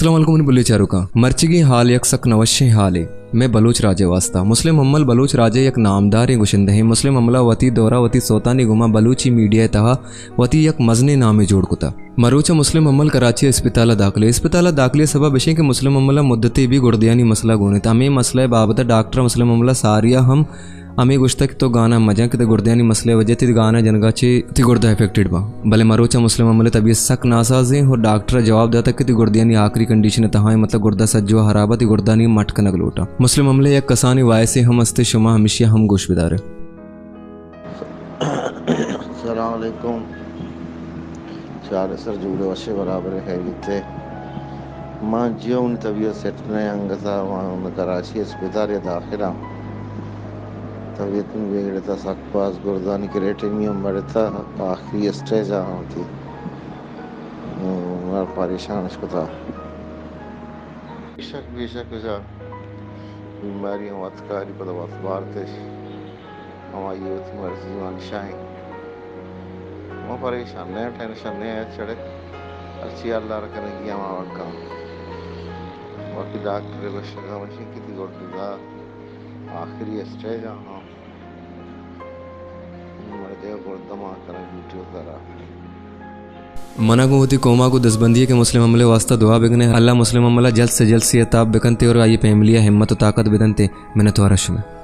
السلام علیکم منی بلے چاروکاں۔ مرچیگیں حال یک سک نوشیں حالے مئے بلوچ راج ءِ واستہ۔ مسلم حمل بلوچ راج ءِ یک نامداریں گشندہ ایں۔ مسلم حمل ءَ وتی دور ءَ وتی سوتانی گوما بلوچی میڈیا ءِ تہا وتی یک مزنیں نامے جوڑ کتہ۔ مروچ ءَ مسلم حمل کراچی ءِ اسپتال ءَ داخلے۔ اسپتال ءَ داخلے ءِ سبب اش ایں کہ مسلم حمل ءَ مدتے بی گڑدیانی مسئلہ گون اِنت۔ ہمے مسئلہ ءِ بابت ءَ ڈاکٹر ءَ مسلم حمل ءَ ساری ءَ ہم ہمے گوشتگ کہ تو گانا مجن کہ تئی گردیانی مسئلہ ءِ وجہ ءَ تئی گانا جنگا چہ تئی گردا افیکٹڈ باں۔ بلے مروچا مسلم حمل ءِ طبیعت سک ناساز ایں اور ڈاکٹر ءَ جواب داتگ کہ تئی گردیانی آخری کنڈیشن ءِ تہا ایں، مطلب گردا سجو ءَ ہراب ایں، تئی گردانی مٹ کنگ لوٹاں۔ مسلم حمل ءِ یک کسانیں وائسے ہم است ایں، شما ہمیشی ءَ ہم گوش بدارے۔ السلام علیکم۔ چارے سر جوڑے وشے برابر خیریت ہے۔ ما جیو منی طبیعت سیٹ نہ انگتا، ما کراچی اسپتال ءَ داخل آں۔ طبیعت من بگڑتا، سک باز گردانی کریٹینیم بڑھتا، آخری اسٹیج آ ہوتی۔ ہم، مار پریشان اش کتا۔ بے شک، بے شک، جا بیماری ہم اتکاری پدا وت بارتش۔ ہمائی وتی مرضی مانشاہیں۔ ما پریشان نہ، ٹینشن نہ، چڑے۔ ہرچی اللہ را کنگی ہما وڑ کن۔ باقی ڈاکٹر گوشگا مشین کہ تئی گردگا آخری اسٹیج آہاں۔ مردے گردما کنگ ڈیوٹی ءَ درا۔ منا گوں وتی قوما گوں دزبندی کہ مسلم حمل ءِ واستہ دعا بکنے۔ اللہ مسلم حمل ءَ جلد سے جلد صحت یاب بکنتے اور آئی فیملی ءَ ہمت و طاقت بدنتے۔ منتوار شمے۔